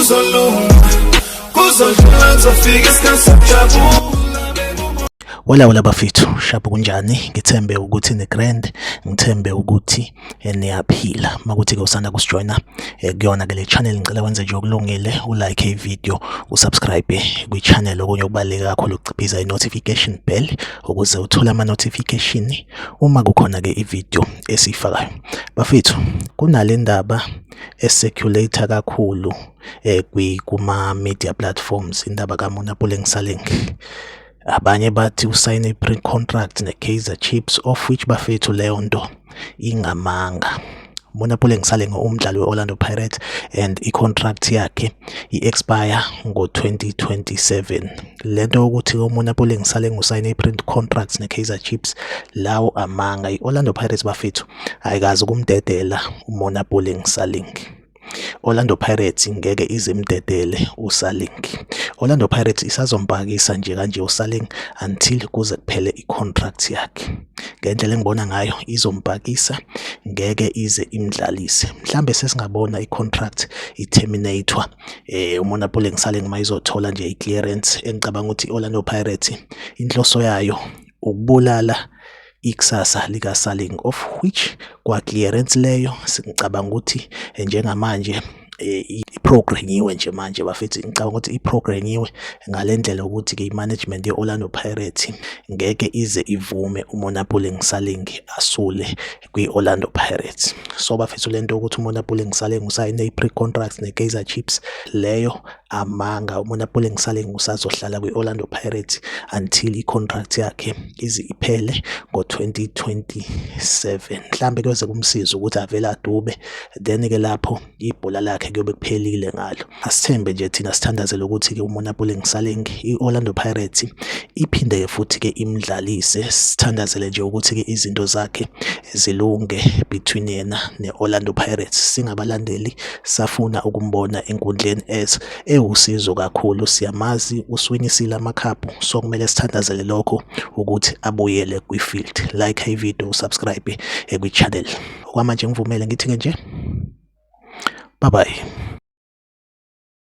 Kuzolunga, kuzodlula, kuzofika isikhathi sokujabula. Wela wela bafethu, shabu kunjani? Ngithembe ukuthi ni grand, ngithembe ukuthi niyaphila. Makuthi ke usanda kusijoyina kuyona ke le channel, ngicela wenze nje okulungile, ulike i-video, usubscribe kwi-channel. Okunye okubaluleke kakhulu ukuciphiza i-notification bell ukuze uthole ama-notification uma kukhona ke i-video esiyifakayo. Bafethu, kunale ndaba ecirculate kakhulu kuma media platforms, indaba kaMonnapule Saleng. Abanye bathi usayine i-pre-contract ne-Kaizer Chiefs, of which bafethu leyo nto ingamanga. Monnapule Saleng umdlali we-Orlando Pirates and i-contract yakhe i-expire ngo-2027. Lento yokuthi uMonnapule Saleng usayine i-pre-contract ne-Kaizer Chiefs, lawo amanga. I-Orlando Pirates bafethu ayikazi ukumdedela uMonnapule Saleng. Orlando Pirates ngeke ize imdedele uSaleng. Orlando Pirates isazompakisa nje kanje uSaleng until kuze kuphele i-contract yakhe. Ngendlela engibona ngayo izompakisa, ngeke ize imdlalise. Mhlambe sesingabona i-contract i-terminatewa uMonnapule Saleng mayizothola nje i-clearance. Engicabanga ukuthi i-Orlando Pirates inhloso yayo ukubulala ikusasa lika Saleng, of which kwa clearance leyo singicabanga ukuthi njengamanje iprogrammiwe nje manje bafethu. Ngicabanga ukuthi iprogrammiwe ngale ndlela ukuthi ke i-management ye-Orlando Pirates ngeke ize ivume uMonnapule Saleng asule kwi-Orlando Pirates. So bafethu, lento ukuthi uMonnapule Saleng usayine i-pre-contract ne-Kaizer Chiefs, leyo amanga. UMonnapule Saleng usazohlala kwi-Orlando Pirates until i-contract yakhe ize iphele ngo-2027. Mhlambe kuyoze kumsiza ukuthi avele adube, then ke lapho ibhola lakhe kuyobe kuphelile ngalo. Asithembe nje thina, sithandazele ukuthi-ke uMonnapule Saleng i-Orlando Pirates iphinde-ke futhi-ke imdlalise. Sithandazele nje ukuthi-ke izinto zakhe zilunge between yena ne-Orlando Pirates. Singabalandeli safuna ukumbona enkundleni as ewusizo kakhulu, siyamazi usiwinisile amakhaphu, so kumele sithandazele lokho ukuthi abuyele kwi-field. Like i-video, subscribe kwi-channel. Okwamanje ngivumele ngithi-ke nje bye bye.